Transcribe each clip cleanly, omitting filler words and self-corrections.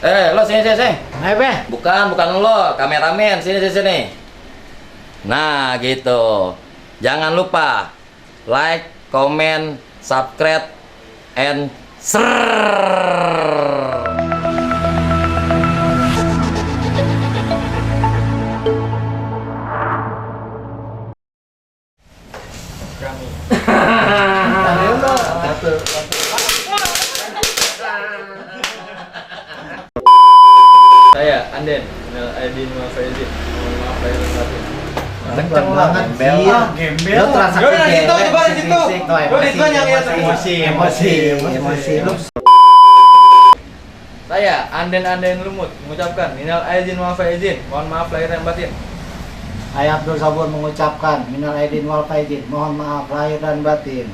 Lo sini. Ayo, Be. Bukan lo, kameramen. Sini. Nah, gitu. Jangan lupa like, comment, subscribe, and share. Saya Anden, Aidin Faizin. Mohon maaf lahir dan batin. Kenceng banget, Bel. Gembel. Lo transaksi Yaudah, di situ, cewek, coba di situ. fisik, tuh, Yaudah, itu yang lihat. emosi. Lu Saya Anden Lumut mengucapkan minal aidin wal faizin. Mohon maaf lahir dan batin. Saya Abdul Sabur mengucapkan minal aidin wal faizin, mohon maaf lahir dan batin.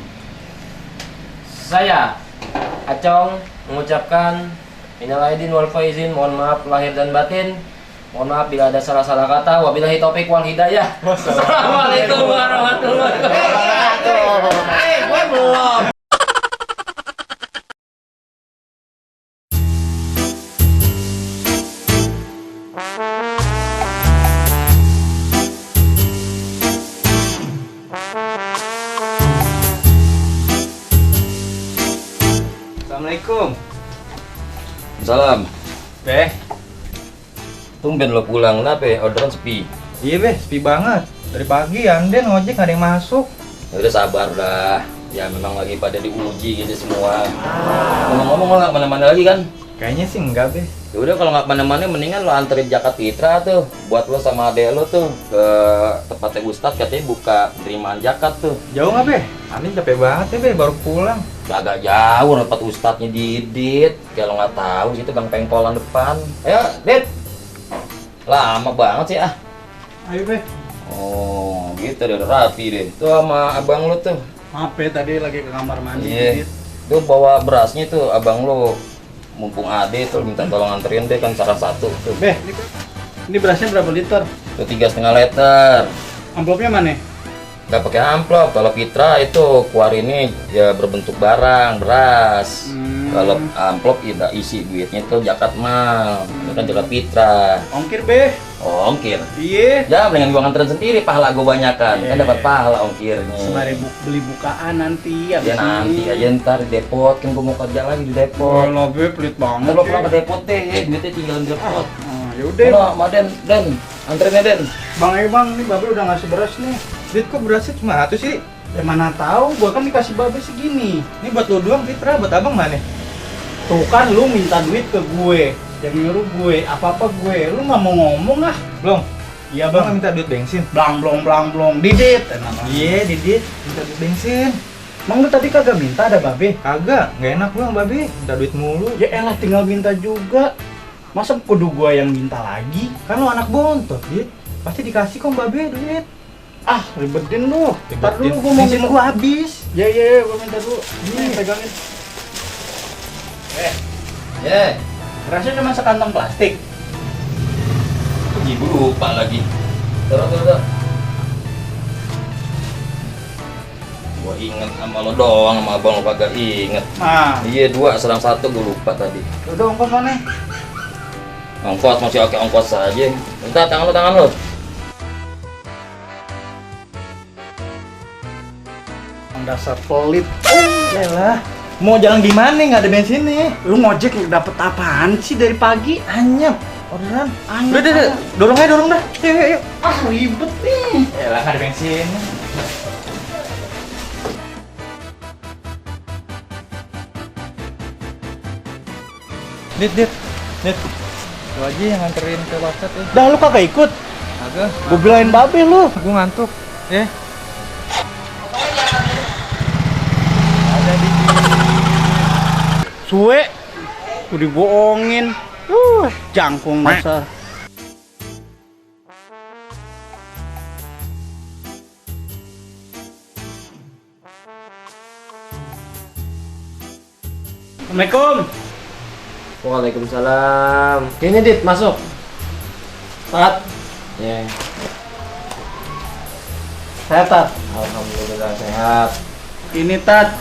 Saya Acong mengucapkan minal aidin wal faizin, mohon maaf lahir dan batin. Mohon maaf bila ada salah-salah kata. Wabillahi taufik wal hidayah. Wassalamualaikum warahmatullahi wabarakatuh. Gue belum. Assalamualaikum. Salam. Beh, Tumben lo pulang, kenapa ya? Orderan sepi. iya beh, sepi banget. Dari pagi Anden ojek nggak ada yang masuk. Ya udah sabar dah. Ya memang lagi pada diuji gitu semua. Ngomong-ngomong lo nggak kemana-mana lagi kan? Kayaknya sih enggak beh. Ya udah kalau nggak kemana-mana mendingan lo anterin Jakat Fitra tuh buat lo sama adek lo tuh ke tempatnya Ustadz, katanya buka penerimaan zakat tuh. Jauh nggak beh? Anden capek banget ya beh, baru pulang. Agak jauh tempat Ustadznya Didit. Kalau nggak tahu itu Gang Pengkolan depan. Ayo, Dit. Lama banget sih ah. Ayo beh. Oh, gitu udah rapi deh. Tuh sama abang lo tuh. Maaf ya, tadi lagi ke kamar mandi. Iya. Tuh bawa berasnya tuh abang lo. Mumpung ade tuh minta tolong anterin deh kan salah satu tuh. Beh, ini berasnya berapa liter? Tuh 3,5 liter. Amplopnya mana? Nggak pakai amplop. Kalau Fitra itu keluar ini ya berbentuk barang, beras. Kalau amplop ya isi duitnya tuh zakat mal. Itu kan zakat Fitra. Ongkir beh. Oh, ongkir. Iya. Ya, mendingan gua nganterin sendiri, pahala gua banyakan. Kan Iya. dapat pahala ongkirnya. Sembari beli bukaan nanti Ya nanti aja ntar di depot, kan gua mau kerja lagi di depot. Kalau beh pelit banget. Ntar lo pulang ke depot deh, duitnya tinggal di depot. Ya udah. Udah, sama Den, anterin ya Den. Bang, bang, ini Babe udah ngasih beras nih. Dit, kok berasnya cuma 1 sih? Ya mana tahu, gua kan dikasih Babe segini. Ini buat lo doang, Fitra, buat abang mana? Tuh kan lu minta duit ke gue, yang nyuruh gue, apa-apa gue. Lu nggak mau ngomong ah? Belum. Iya bang, minta duit bensin. Blong. Didit. Iya, Didit, minta duit bensin. Emang lu tadi kagak minta ada Babe? Kagak, nggak enak lu sama Babe, minta duit mulu. Ya elah, tinggal minta juga. Masa kudu gua yang minta lagi? Kan lu anak bontot, Dit. Pasti dikasih kok Babe duit. Ah, ribetin lu. Ntar dulu gua mau bensin minta. gua habis. Ya, gua minta dulu. Ini pegangin. Ya, Rasanya cuma sekantong plastik. ibu lupa lagi. Terus. Gua inget sama lo doang, sama abang lo kagak inget. Nah, Iya, 2 serang 1 gua lupa tadi. udah ongkos mana? Ongkos masih oke ongkos aja. Minta tangan lo. Dasar pelit. Yalah. Mau jalan gimana? Nggak ada bensin nih. Lu ngojek dapet apaan sih dari pagi? Anyep. Orderan. Anyep. Udah. Dorong dah. Yuk. Ah, ribet nih. Yalah, nggak ada bensin. Dit. Lu aja yang nganterin ke WhatsApp ya. Dah, lu kagak ikut? Kagak. Gua bilangin Babe lu. Gua ngantuk. Ya. Ada di Suwe. Udah dibohongin. Jangkung dasar. Assalamualaikum. Waalaikumsalam. Ini Dit, masuk. Tat. Ya. Sehat, Tat. Alhamdulillah sehat. Ini Tat.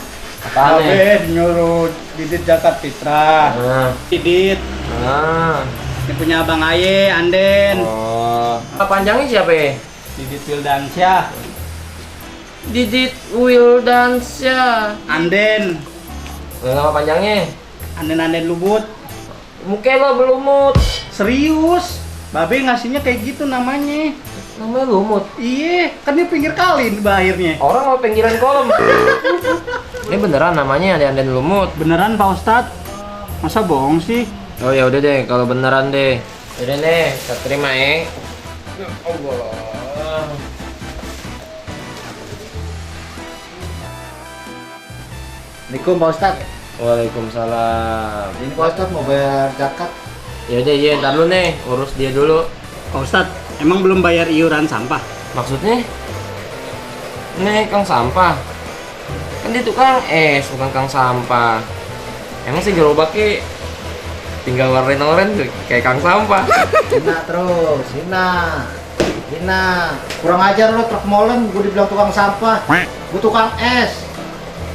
Apaan nih? Babe nyuruh Didit zakat fitrah. Nah. Didit, Nah. ini punya Abang Aye, Anden. Oh. Panjangnya siapa ya? Didit Wildansyah, Didit Wildansyah. Anden. Nama panjangnya? Anden Lubut. Muka lo belumut. Serius? Babe ngasihnya kayak gitu namanya. Namanya lumut. Iya, kan dia pinggir kali di akhirnya. Orang mau pinggiran kolam. Ini beneran namanya Anden Lumut. Beneran Pak Ustadz? Masa bohong sih? Oh ya udah deh, kalau beneran deh. Udah deh, kita terima ya. Ya Allah. Assalamualaikum Pak Ustadz. Waalaikumsalam. Ini Pak Ustadz mau bayar zakat. Ya udah, iya, ntar dulu nih, urus dia dulu. Pak Ustadz, emang belum bayar iuran sampah? Maksudnya? Nih, kang sampah. Kan dia tukang bukan kang sampah. Emang sih gerobaknya tinggal warna-warna kayak kang sampah. Hina terus, hina. Kurang ajar lo, truk molen, gue dibilang tukang sampah. Gue tukang es.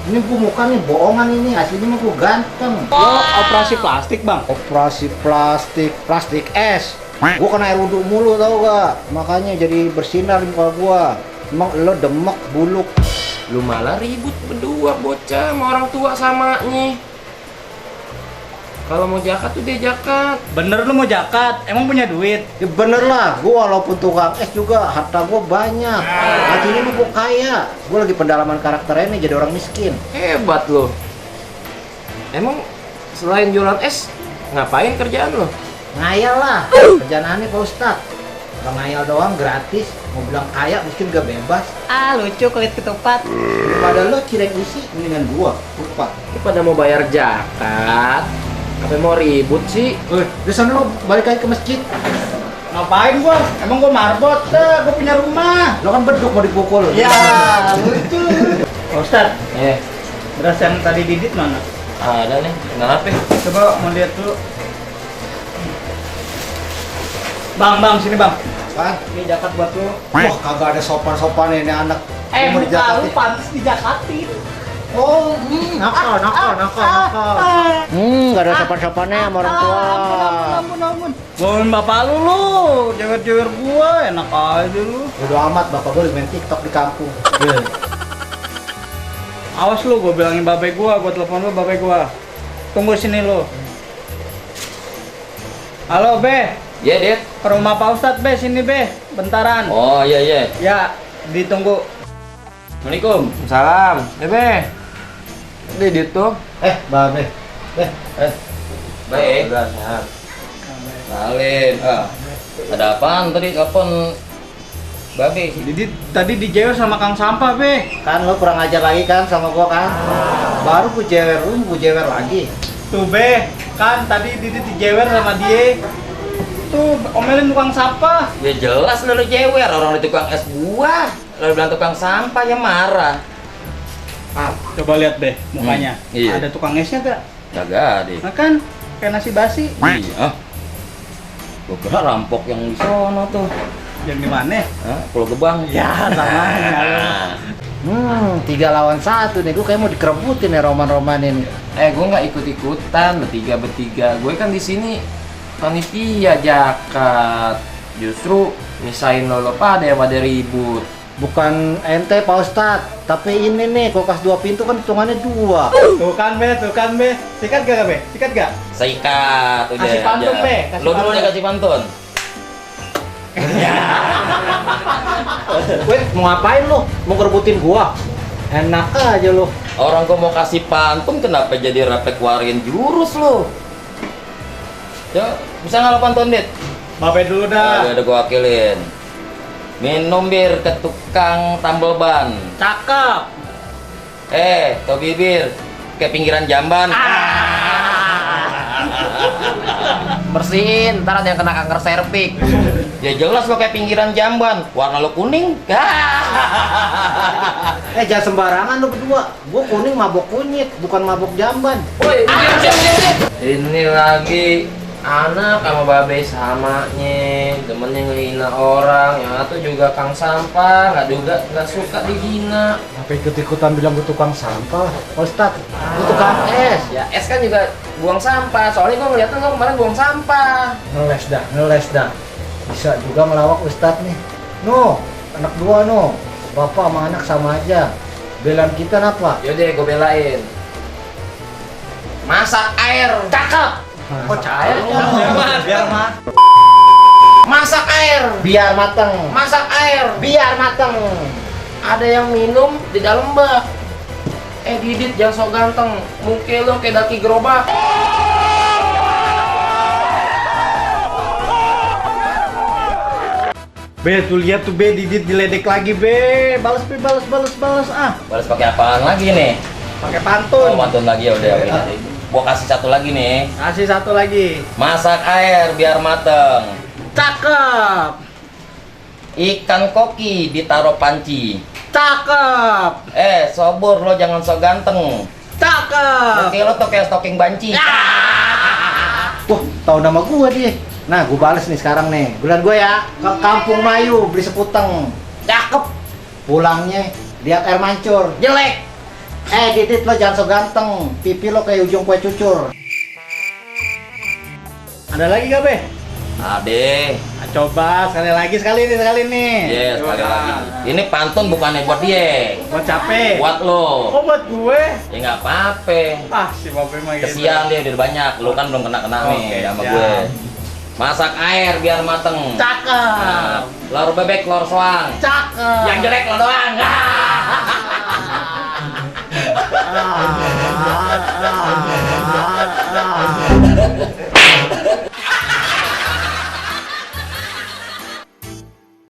Ini gue muka nih bohongan ini, aslinya mah gue ganteng. Lo operasi plastik bang? Operasi plastik es. Gue kena air wudhu mulu tau gak? Makanya jadi bersinar muka gue. Emang lo demek, buluk. Lu malah ribut berdua bocah sama orang tua samanya. Kalau mau zakat tuh dia zakat. Bener lu mau zakat? Emang punya duit? Ya bener lah, gue walaupun tukang es juga harta gue banyak. Hatinya mah gue kaya. Gue lagi pendalaman karakternya nih jadi orang miskin. Hebat lo. Emang selain jualan es, ngapain kerjaan lo? Ngayal lah, kerjaan aneh Pak Ustadz. Kalau ngayal doang gratis, mau bilang kaya miskin gak bebas. Ah, lucu kulit ketupat. Daripada lo cireng isi, mendingan gua, lupa. Ini pada mau bayar zakat. Apa mau ribut sih? Di sana lo balik lagi ke masjid. Ngapain gua? Emang gua marbot? Dah, gua punya rumah. Lo kan beduk mau dipukul. Ya, lucu. Pak Ustadz, beras yang tadi Didit mana? Ada nih. Kenapa? Coba mau lihat dulu. Bang, sini bang. Kan? Ini zakat buat lu. Wah, kagak ada sopan-sopan ini anak. Dia mau Muka lu dijakatin. pantas dijakatin. Oh, nakal. Gak ada sopan-sopannya sama orang tua. Ampun. Ngomongin bapak lu, jewer-jewer gua, enak aja lu. Udah amat, bapak gue lagi main TikTok di kampung. Awas lu, gua bilangin bapak gua telepon lu bapak gua. Tunggu sini lu. Halo, Be. Iya, Dit. Ke rumah Pak Ustadz, Be, sini, Be. Bentaran. Oh, iya. Ya, ditunggu. Assalamualaikum. Salam. Be. Dit tuh. Babe. Baik. Salim. Ada apaan tadi? Kapan? Babe. Didit tadi dijewer sama Kang Sampah, Be. Kan lo kurang ajar lagi kan sama gua kan? Baru gue jewer, lu gue jewer lagi. Tuh, Be. Kan tadi Didit dijewer sama dia. Tuh, omelin tukang sampah. Ya jelas lo jewer, orang di tukang es buah. Lo bilang tukang sampah ya marah. Coba lihat, Be, mukanya. Iya. Ada tukang esnya gak? Kagak deh. Nah kan, kayak nasi basi. Iya. Gua kira rampok yang di sono tuh. Yang di mana? Hah? Pulau Gebang. Ya, namanya. Nah. 3 lawan 1 nih, gue kayak mau dikerebutin ya roman-roman ini. Gue nggak ikut-ikutan bertiga. Gue kan di sini panitia zakat. Justru misain lo pada yang pada ribut. Bukan ente Pak Ustadz, tapi ini nih kulkas 2 pintu kan hitungannya 2. Tuh kan, Be. Sikat gak, Be? Sikat gak? Seikat udah. Kasih pantun, aja. Be, kasih Lo dulu pantun. nih kasih pantun. Weh, mau ngapain lo? Mau ngerebutin gua? Enak aja lo. Orang gua mau kasih pantun kenapa jadi repek warin jurus lo? Ya, bisa nggak lo pantun, Dit? Babe dulu dah. Udah gua wakilin. Minum bir ke tukang tambal ban. Cakep. Tau bibir ke pinggiran jamban. Bersihin, ntar ada yang kena kanker serviks. Ya jelas lo kayak pinggiran jamban. Warna lo kuning. Jangan sembarangan lo berdua. Gua kuning mabok kunyit, bukan mabok jamban. Woi, ini lagi Anak sama babe samanya, demennya ngehina orang, yang satu juga kang sampah, nggak suka dihina. Apa ikut-ikutan bilang gue tukang sampah? Ustadz, gue tukang es. Ya es kan juga buang sampah, soalnya gue ngeliatin lo kemarin buang sampah. Ngeles dah. Bisa juga ngelawak Ustadz nih. No, anak dua no. Bapak sama anak sama aja. Belan kita apa? Yaudah gue belain. Masak air. Cakep. Kok cair? Biar mah. Masak air. Biar mateng. Masak air. Biar mateng. Ada yang minum di dalam bak. Didit jangan sok ganteng. Muka lo kayak daki gerobak. Be, tuh lihat tuh Be, Didit diledek lagi Be. Balas Be, balas ah. Balas pakai apaan lagi nih? Pakai Oh, pantun. mantun lagi ya udah. Gua kasih satu lagi nih. Kasih satu lagi. Masak air biar mateng. Cakep. Ikan koki ditaruh panci. Cakep. Sobur lo jangan sok ganteng. Cakep. Oke lo tuh kayak stocking banci. Wah, tahu nama gua dia. Nah, gua bales nih sekarang nih. Bulan gua ya ke Kampung Melayu beli seputeng. Cakep. Pulangnya lihat air mancur. Jelek. Didit lo jangan so ganteng. Pipi lo kayak ujung kue cucur. Ada lagi gak Be? Ade. Nah, coba sekali nih. Yes, Coba. sekali lagi. Ini pantun bukannya buat dia. Buat capek. Buat lo. Oh, buat gue. Ya nggak apa-apa. Ah, si Babe mah gitu. Kesian dia udah banyak. Lo kan belum kena nih Oke, sama siap. gue. Masak air biar mateng. Cakep. Nah, telur bebek, telur soang. Cakep. Yang jelek lo doang. Ah.